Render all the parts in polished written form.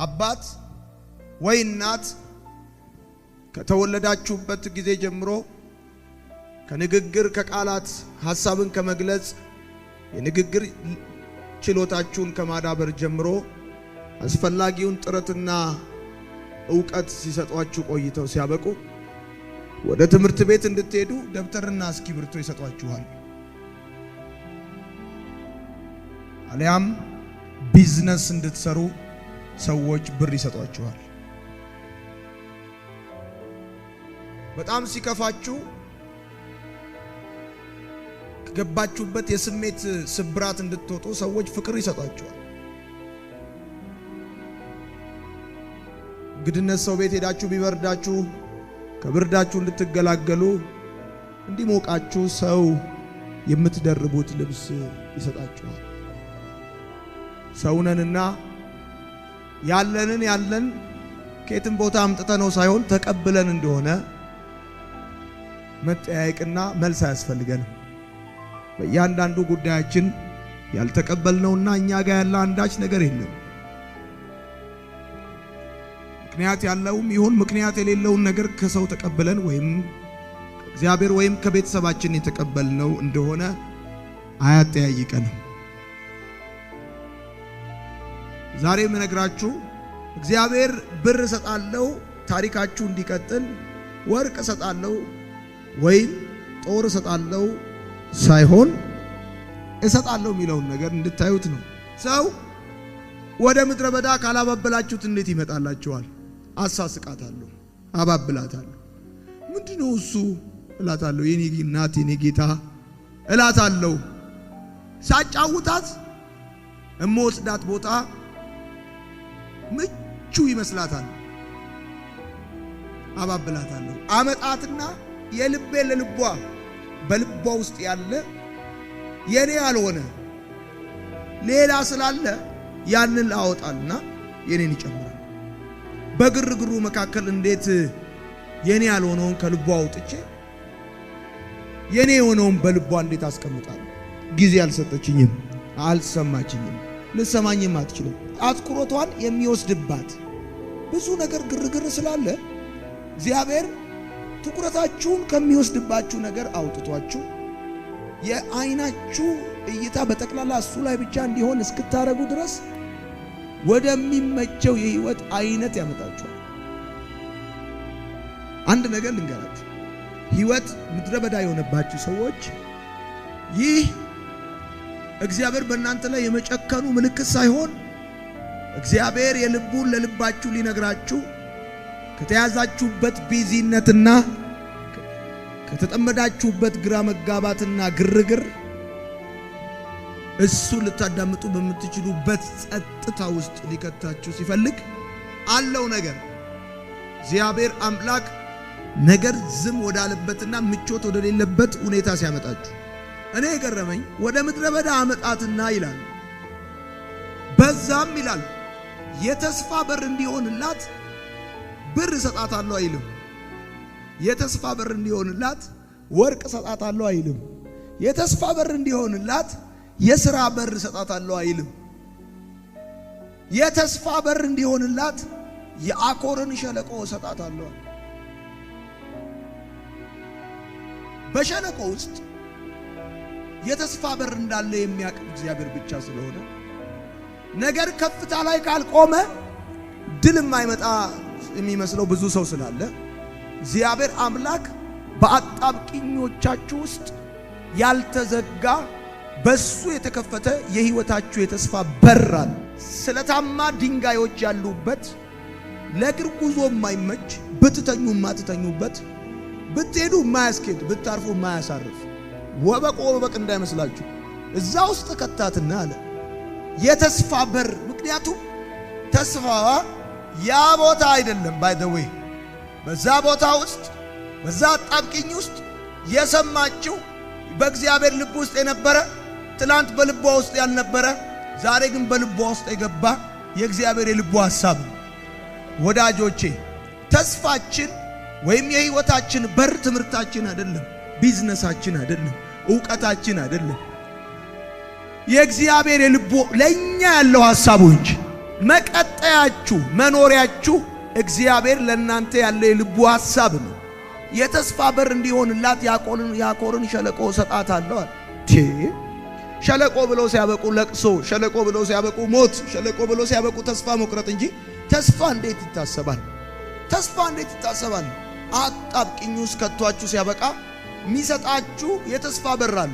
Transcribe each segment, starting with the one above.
አባት ወይ እናት ከተወለዳችሁበት ጊዜ ጀምሮ ከንግግር፣ ከቃላት፣ ሐሳብን ከመግለጽ፣ የንግግር ችሎታችሁን ከማዳበር ጀምሮ አስፈላጊውን ጥረትና ዕውቀት ሲሰጧችሁ ቆይተው ሲያበቁ ወደ ትምህርት ቤት እንድትሄዱ ደብተርና እስክሪብቶ ይሰጧችኋል። አሊያም ቢዝነስ እንድትሰሩ ሰዎች ብር ይሰጧችኋል። በጣም ሲከፋችሁ፣ ከገባችሁበት የስሜት ስብራት እንድትወጡ ሰዎች ፍቅር ይሰጧችኋል። እንግድነት ሰው ቤት ሄዳችሁ ቢበርዳችሁ ከብርዳችሁ እንድትገላገሉ፣ እንዲሞቃችሁ ሰው የምትደርቡት ልብስ ይሰጣችኋል። ሰውነንና ያለንን ያለን ከየትም ቦታ አምጥተነው ሳይሆን ተቀብለን እንደሆነ መጠያየቅና መልስ አያስፈልገንም። በእያንዳንዱ ጉዳያችን ያልተቀበልነውና እኛ ጋር ያለ አንዳች ነገር የለም። ምክንያት ያለውም ይሁን ምክንያት የሌለውን ነገር ከሰው ተቀብለን ወይም ከእግዚአብሔር ወይም ከቤተሰባችን የተቀበልነው እንደሆነ አያጠያይቀንም። ዛሬ የምነግራችሁ እግዚአብሔር ብር እሰጣለሁ ታሪካችሁ እንዲቀጥል፣ ወርቅ እሰጣለሁ ወይም ጦር እሰጣለሁ ሳይሆን እሰጣለሁ የሚለውን ነገር እንድታዩት ነው። ሰው ወደ ምድረ በዳ ካላባበላችሁት እንዴት ይመጣላችኋል? አሳስቃታለሁ፣ አባብላታለሁ። ምንድነው እሱ እላታለሁ። የኔ እናት፣ የኔ ጌታ እላታለሁ። ሳጫውታት እምወስዳት ቦታ ምቹ ይመስላታል። አባብላታለሁ። አመጣትና የልቤ ለልቧ፣ በልቧ ውስጥ ያለ የኔ ያልሆነ ሌላ ስላለ ያንን ላወጣልና የኔን ይጨምራል። በግርግሩ መካከል እንዴት የኔ ያልሆነውን ከልቧ አውጥቼ የኔ የሆነውን በልቧ እንዴት አስቀምጣለሁ? ጊዜ አልሰጠችኝም፣ አልሰማችኝም፣ ልሰማኝም አትችልም። አትኩሮቷን የሚወስድባት ብዙ ነገር ግርግር ስላለ እግዚአብሔር ትኩረታችሁን ከሚወስድባችሁ ነገር አውጥቷችሁ የአይናችሁ እይታ በጠቅላላ እሱ ላይ ብቻ እንዲሆን እስክታረጉ ድረስ ወደሚመቸው የህይወት አይነት ያመጣችኋል። አንድ ነገር ልንገራችሁ፣ ህይወት ምድረ በዳ የሆነባችሁ ሰዎች ይህ እግዚአብሔር በእናንተ ላይ የመጨከኑ ምልክት ሳይሆን እግዚአብሔር የልቡን ለልባችሁ ሊነግራችሁ ከተያዛችሁበት busy ነትና ከተጠመዳችሁበት ግራ መጋባትና ግርግር እሱ ልታዳምጡ በምትችሉበት ጸጥታ ውስጥ ሊከታችሁ ሲፈልግ አለው ነገር። እግዚአብሔር አምላክ ነገር ዝም ወዳለበትና ምቾት ወደሌለበት ሁኔታ ሲያመጣችሁ፣ እኔ የገረመኝ ወደ ምድረ በዳ አመጣትና ይላል፣ በዛም ይላል የተስፋ በር እንዲሆንላት ብር እሰጣታለሁ አይልም። የተስፋ በር እንዲሆንላት ወርቅ እሰጣታለሁ አይልም። የተስፋ በር እንዲሆንላት የሥራ በር እሰጣታለሁ አይልም። የተስፋ በር እንዲሆንላት የአኮርን ሸለቆ እሰጣታለሁ። በሸለቆ ውስጥ የተስፋ በር እንዳለ የሚያውቅ እግዚአብሔር ብቻ ስለሆነ፣ ነገር ከፍታ ላይ ካልቆመ ድል የማይመጣ የሚመስለው ብዙ ሰው ስላለ እግዚአብሔር አምላክ በአጣብቂኞቻችሁ ውስጥ ያልተዘጋ በሱ የተከፈተ የህይወታችሁ የተስፋ በር አለ። ስለታማ ድንጋዮች ያሉበት፣ ለእግር ጉዞ የማይመች፣ ብትተኙ የማትተኙበት፣ ብትሄዱ የማያስኬድ፣ ብታርፉ የማያሳርፍ፣ ወበቅ ወበቅ እንዳይመስላችሁ፣ እዛ ውስጥ ከታትና አለ የተስፋ በር። ምክንያቱም ተስፋዋ ያ ቦታ አይደለም። By the way፣ በዛ ቦታ ውስጥ፣ በዛ አጣብቂኝ ውስጥ የሰማችው በእግዚአብሔር ልብ ውስጥ የነበረ፣ ትላንት በልቧ ውስጥ ያልነበረ፣ ዛሬ ግን በልቧ ውስጥ የገባ የእግዚአብሔር የልቧ ሐሳብ ነው። ወዳጆቼ፣ ተስፋችን ወይም የህይወታችን በር ትምህርታችን አይደለም፣ ቢዝነሳችን አይደለም፣ እውቀታችን አይደለም። የእግዚአብሔር የልቡ ለኛ ያለው ሐሳቡ እንጂ። መቀጠያችሁ መኖሪያችሁ እግዚአብሔር ለእናንተ ያለው የልቡ ሐሳብ ነው። የተስፋ በር እንዲሆንላት የአኮርን ሸለቆ እሰጣታለሁ አለ። ሸለቆ ብለው ሲያበቁ ለቅሶ፣ ሸለቆ ብለው ሲያበቁ ሞት፣ ሸለቆ ብለው ሲያበቁ ተስፋ መቁረጥ እንጂ ተስፋ እንዴት ይታሰባል? ተስፋ እንዴት ይታሰባል? አጣብቂኝ ውስጥ ከቷችሁ ሲያበቃ የሚሰጣችሁ የተስፋ በር አለ።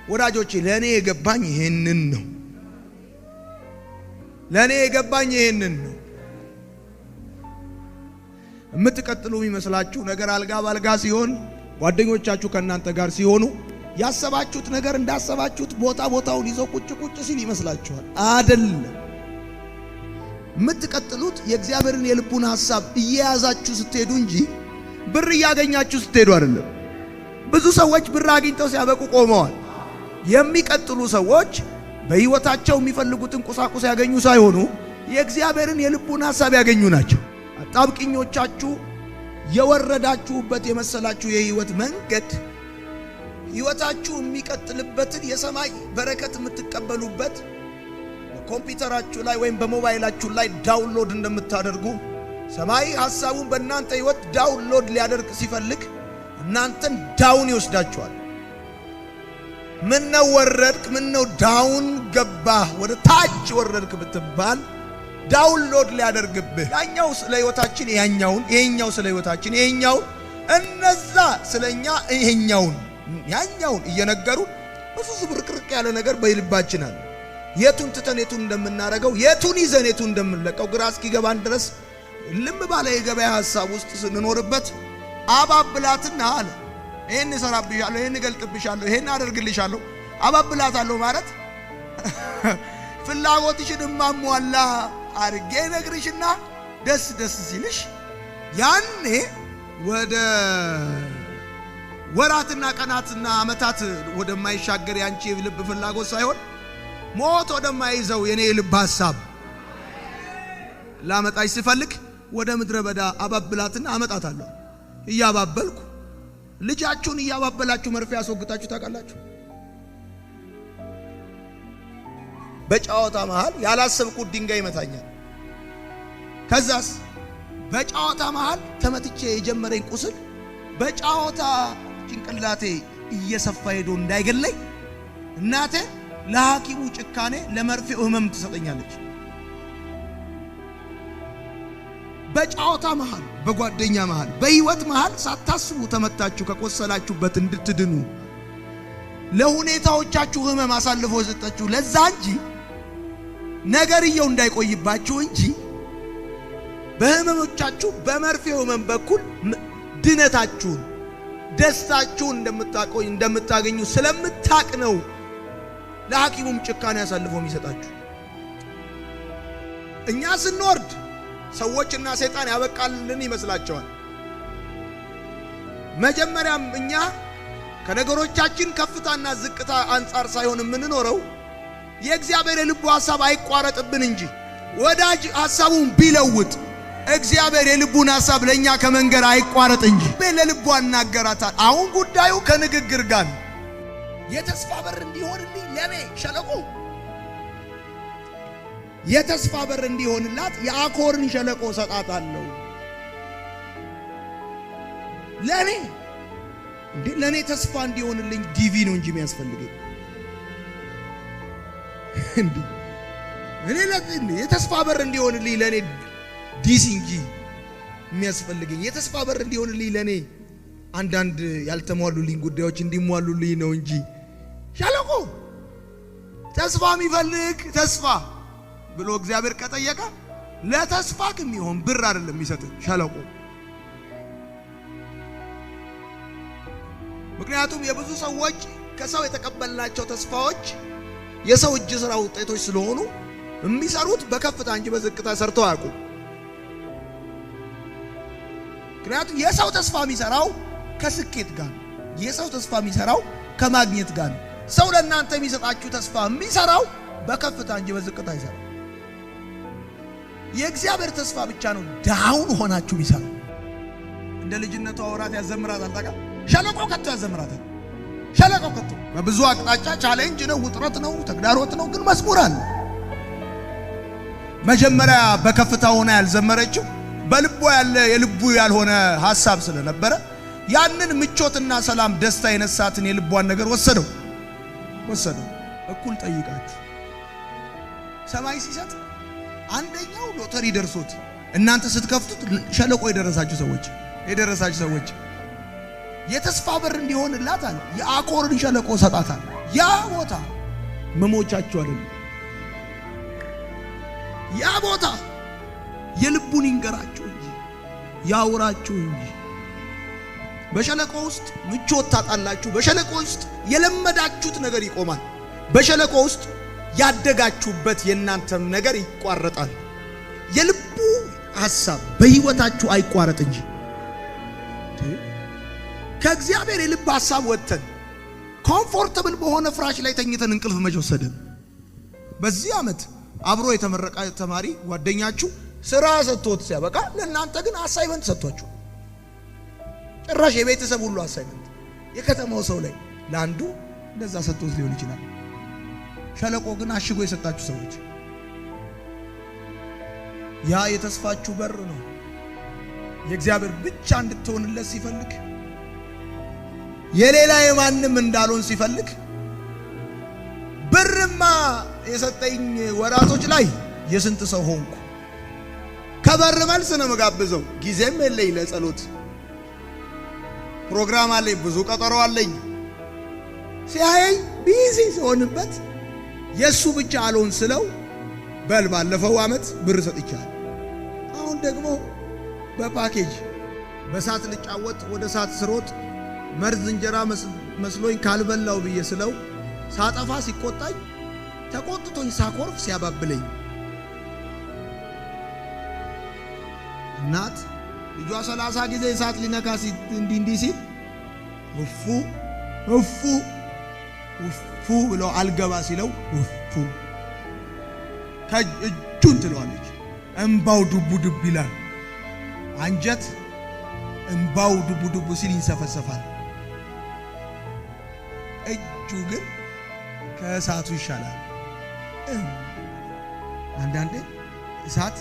ወዳጆቼ ለእኔ የገባኝ ይሄንን ነው። ለእኔ የገባኝ ይሄንን ነው። የምትቀጥሉ የሚመስላችሁ ነገር አልጋ ባልጋ ሲሆን፣ ጓደኞቻችሁ ከእናንተ ጋር ሲሆኑ ያሰባችሁት ነገር እንዳሰባችሁት ቦታ ቦታውን ይዞ ቁጭ ቁጭ ሲል ይመስላችኋል። አይደለም። የምትቀጥሉት የእግዚአብሔርን የልቡን ሐሳብ እየያዛችሁ ስትሄዱ እንጂ ብር እያገኛችሁ ስትሄዱ አይደለም። ብዙ ሰዎች ብር አግኝተው ሲያበቁ ቆመዋል። የሚቀጥሉ ሰዎች በሕይወታቸው የሚፈልጉትን ቁሳቁስ ያገኙ ሳይሆኑ የእግዚአብሔርን የልቡን ሐሳብ ያገኙ ናቸው። አጣብቂኞቻችሁ የወረዳችሁበት የመሰላችሁ የሕይወት መንገድ ሕይወታችሁ የሚቀጥልበትን የሰማይ በረከት የምትቀበሉበት በኮምፒውተራችሁ ላይ ወይም በሞባይላችሁ ላይ download እንደምታደርጉ ሰማይ ሐሳቡን በእናንተ ሕይወት download ሊያደርግ ሲፈልግ እናንተን down ይወስዳችኋል። ምነው ወረድክ፣ ምነው down ገባህ፣ ወደ ታች ወረድክ ብትባል download ሊያደርግብህ ያኛው ስለ ሕይወታችን ያኛውን፣ ይሄኛው ስለ ሕይወታችን ይሄኛውን፣ እነዛ ስለኛ ይሄኛውን ያኛውን እየነገሩ ብዙ ዝብርቅርቅ ያለ ነገር በልባችን አለ። የቱን ትተን የቱን እንደምናረገው፣ የቱን ይዘን የቱን እንደምንለቀው ግራ እስኪገባን ድረስ ልም ባለ የገበያ ሐሳብ ውስጥ ስንኖርበት አባብላትና አለ ይሄን እሰራብሻለሁ፣ ይሄን እገልጥብሻለሁ፣ ይሄን አደርግልሻለሁ። አባብላታለሁ ማለት ፍላጎትሽን እማሟላ አድርጌ ነግርሽና ደስ ደስ ሲልሽ ያኔ ወደ ወራትና ቀናትና ዓመታት ወደማይሻገር ያንቺ የልብ ፍላጎት ሳይሆን ሞት ወደማይዘው የኔ የልብ ሐሳብ ላመጣሽ ስፈልግ ወደ ምድረ በዳ አባብላትና አመጣታለሁ። እያባበልኩ ልጃችሁን እያባበላችሁ መርፌ ያስወግጣችሁ ታውቃላችሁ? በጨዋታ መሃል ያላሰብኩት ድንጋይ ይመታኛል። ከዛስ በጨዋታ መሃል ተመትቼ የጀመረኝ ቁስል በጨዋታ ጭንቅላቴ እየሰፋ ሄዶ እንዳይገለኝ እናቴ ለሐኪሙ ጭካኔ ለመርፌው ህመም ትሰጠኛለች። በጨዋታ መሃል፣ በጓደኛ መሃል፣ በህይወት መሃል ሳታስቡ ተመታችሁ ከቆሰላችሁበት እንድትድኑ ለሁኔታዎቻችሁ ህመም አሳልፎ ሰጣችሁ ለዛ እንጂ ነገርየው እንዳይቆይባችሁ እንጂ በህመሞቻችሁ በመርፌው ህመም በኩል ድነታችሁን ደስታችሁን እንደምታገኙ ስለምታቅ ነው ለሐኪሙም ጭካኔ አሳልፎ የሚሰጣችሁ። እኛ ስንወርድ ሰዎችና ሰይጣን ያበቃልን ይመስላቸዋል። መጀመሪያም እኛ ከነገሮቻችን ከፍታና ዝቅታ አንጻር ሳይሆን የምንኖረው የእግዚአብሔር የልቡ ሐሳብ አይቋረጥብን እንጂ ወዳጅ ሐሳቡን ቢለውጥ እግዚአብሔር የልቡን ሐሳብ ለኛ ከመንገር አይቋረጥ እንጂ ለልቡ አናገራታል። አሁን ጉዳዩ ከንግግር ጋር ነው። የተስፋ በር እንዲሆንልኝ ለኔ ሸለቆ የተስፋ በር እንዲሆንላት የአኮርን ሸለቆ ሰጣታለሁ። ለኔ እንዴ ለኔ ተስፋ እንዲሆንልኝ DV ነው እንጂ የሚያስፈልገኝ እንዴ እኔ ለኔ የተስፋ በር እንዲሆንልኝ ለኔ ዲሲ እንጂ የሚያስፈልገኝ የተስፋ በር እንዲሆንልኝ ለኔ አንዳንድ ያልተሟሉልኝ ጉዳዮች እንዲሟሉልኝ ነው እንጂ ሸለቆ ተስፋ የሚፈልግ ተስፋ ብሎ እግዚአብሔር ከጠየቀ ለተስፋ የሚሆን ብር አይደለም የሚሰጥ ሸለቆ። ምክንያቱም የብዙ ሰዎች ከሰው የተቀበልናቸው ተስፋዎች የሰው እጅ ስራ ውጤቶች ስለሆኑ የሚሰሩት በከፍታ እንጂ በዝቅታ ሰርተው አያውቁም። ምክንያቱም የሰው ተስፋ የሚሰራው ከስኬት ጋር ነው። የሰው ተስፋ የሚሰራው ከማግኘት ጋር ነው። ሰው ለእናንተ የሚሰጣችሁ ተስፋ የሚሰራው በከፍታ እንጂ በዝቅታ አይሰራም። የእግዚአብሔር ተስፋ ብቻ ነው down ሆናችሁ የሚሰራው። እንደ ልጅነቷ ወራት ያዘምራታል። ታውቃለህ፣ ሸለቆ ከቶ ያዘምራታል። ሸለቆ ከቶ በብዙ አቅጣጫ challenge ነው፣ ውጥረት ነው፣ ተግዳሮት ነው። ግን መዝሙር አለ። መጀመሪያ በከፍታ ሆና ያልዘመረችው በልቧ ያለ የልቡ ያልሆነ ሐሳብ ስለነበረ ያንን ምቾትና ሰላም ደስታ የነሳትን የልቧን ነገር ወሰደው። እኩል ጠይቃችሁ ሰማይ ሲሰጥ አንደኛው ሎተሪ ደርሶት እናንተ ስትከፍቱት ሸለቆ የደረሳችሁ ሰዎች የተስፋ በር እንዲሆንላት አለ የአኮርን ሸለቆ ሰጣታል። ያ ቦታ መሞቻችሁ አይደለም። ያ ቦታ የልቡን ይንገራችሁ እንጂ ያውራችሁ እንጂ። በሸለቆ ውስጥ ምቾት ታጣላችሁ። በሸለቆ ውስጥ የለመዳችሁት ነገር ይቆማል። በሸለቆ ውስጥ ያደጋችሁበት የእናንተም ነገር ይቋረጣል። የልቡ ሐሳብ በህይወታችሁ አይቋረጥ እንጂ ከእግዚአብሔር የልብ ሐሳብ ወጥተን comfortable በሆነ ፍራሽ ላይ ተኝተን እንቅልፍ መች ወሰደን? በዚህ ዓመት አብሮ የተመረቀ ተማሪ ጓደኛችሁ ስራ ሰጥቶት ሲያበቃ ለእናንተ ግን assignment ሰጥቷችሁ፣ ጭራሽ የቤተሰብ ሁሉ assignment የከተማው ሰው ላይ ለአንዱ እንደዛ ሰጥቶት ሊሆን ይችላል። ሸለቆ ግን አሽጎ የሰጣችሁ ሰዎች ያ የተስፋችሁ በር ነው። የእግዚአብሔር ብቻ እንድትሆንለት ሲፈልግ፣ የሌላ የማንም እንዳልሆን ሲፈልግ፣ ብርማ የሰጠኝ ወራቶች ላይ የስንት ሰው ሆንኩ። ከበር መልስ ነው መጋብዘው። ጊዜም የለኝ ለጸሎት፣ ፕሮግራም አለኝ፣ ብዙ ቀጠሮ አለኝ። ሲያየኝ busy ሲሆንበት የሱ ብቻ አልሆን ስለው በል ባለፈው ዓመት ብር ሰጥቻለሁ፣ አሁን ደግሞ በፓኬጅ በሳት ልጫወት ወደ ሳት ስሮጥ መርዝ እንጀራ መስሎኝ ካልበላው ብዬ ስለው ሳጠፋ ሲቆጣኝ ተቆጥቶኝ ሳኮርፍ ሲያባብለኝ፣ እናት ልጇ 30 ጊዜ እሳት ሊነካ እንዲህ ሲል እፉ እፉ እፉ ብሎ አልገባ ሲለው እፉ እጁን ትለዋለች። እምባው ዱቡ ዱብ ይላል። አንጀት እምባው ዱቡ ዱቡ ሲል ይንሰፈሰፋል። እጁ ግን ከእሳቱ ይሻላል። አንዳንዴ እሳት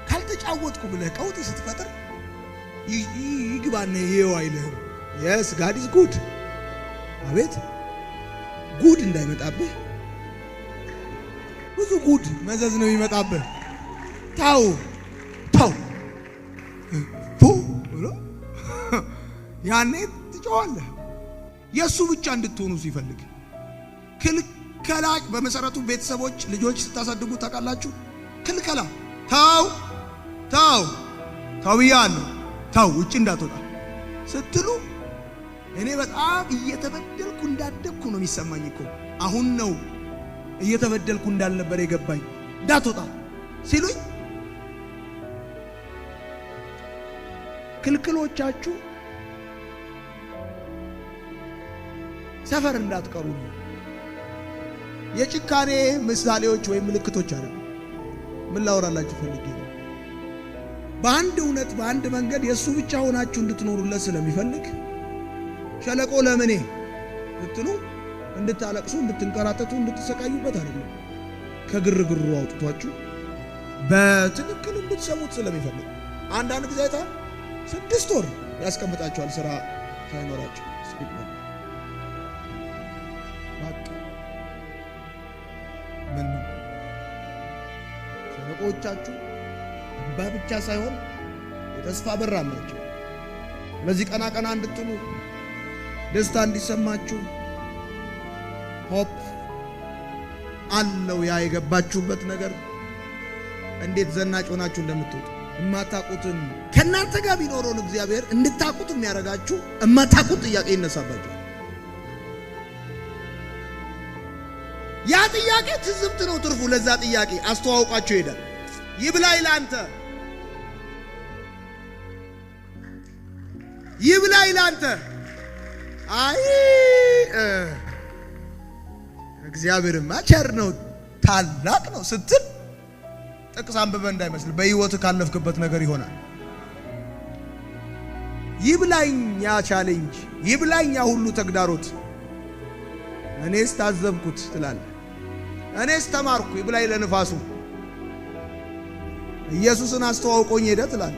ካልተጫወትኩ ብለህ ቀውጢ ስትፈጥር ይግባና ይሄው አይልህም። Yes, God is good። አቤት ጉድ እንዳይመጣብህ፣ ብዙ ጉድ መዘዝ ነው የሚመጣብህ። ታው ታው ፉ ብሎ ያኔ ትጮኻለህ። የሱ ብቻ እንድትሆኑ ሲፈልግ ክልከላ። በመሰረቱ ቤተሰቦች ልጆች ስታሳድጉ ታውቃላችሁ፣ ክልከላ ታው ታው ታው ብያለሁ፣ ታው ውጭ እንዳትወጣ ስትሉ እኔ በጣም እየተበደልኩ እንዳደግኩ ነው የሚሰማኝ እኮ። አሁን ነው እየተበደልኩ እንዳልነበር የገባኝ። እንዳትወጣ ሲሉኝ ክልክሎቻችሁ ሰፈር እንዳትቀሩ ነው። የጭካኔ ምሳሌዎች ወይም ምልክቶች አይደሉም። ምን ላወራላችሁ ፈልጌ ነው? በአንድ እውነት በአንድ መንገድ የእሱ ብቻ ሆናችሁ እንድትኖሩለት ስለሚፈልግ ሸለቆ ለምኔ ስትሉ እንድታለቅሱ፣ እንድትንከራተቱ፣ እንድትሰቃዩበት አይደለም። ከግርግሩ አውጥቷችሁ በትክክል እንድትሰሙት ስለሚፈልግ አንዳንድ ጊዜ አይተሃል፣ 6 ወር ያስቀምጣችኋል ስራ ሳይኖራችሁ። ምን ሸለቆዎቻችሁ እንባ ብቻ ሳይሆን የተስፋ በር አላቸው። ለዚህ ቀና ቀና እንድትሉ፣ ደስታ እንዲሰማችሁ hope አለው። ያ የገባችሁበት ነገር እንዴት ዘናጭ ሆናችሁ እንደምትወጡ እማታውቁትን ከእናንተ ጋር ቢኖረውን እግዚአብሔር እንድታውቁት የሚያደርጋችሁ እማታውቁት ጥያቄ ይነሳባችኋል። ያ ጥያቄ ትዝብት ነው ትርፉ። ለዛ ጥያቄ አስተዋውቋቸው ይሄዳል። ይብላኝ ላንተ፣ ይብላኝ ላንተ። አይ እግዚአብሔርማ ቸር ነው ታላቅ ነው ስትል ጥቅስ አንብበህ እንዳይመስል በህይወት ካለፍክበት ነገር ይሆናል። ይብላኝ ያ challenge፣ ይብላኝ ያ ሁሉ ተግዳሮት፣ እኔስ ታዘብኩት ትላለህ፣ እኔስ ተማርኩ። ይብላኝ ለንፋሱ። ኢየሱስን አስተዋውቆኝ ሄደ ትላል።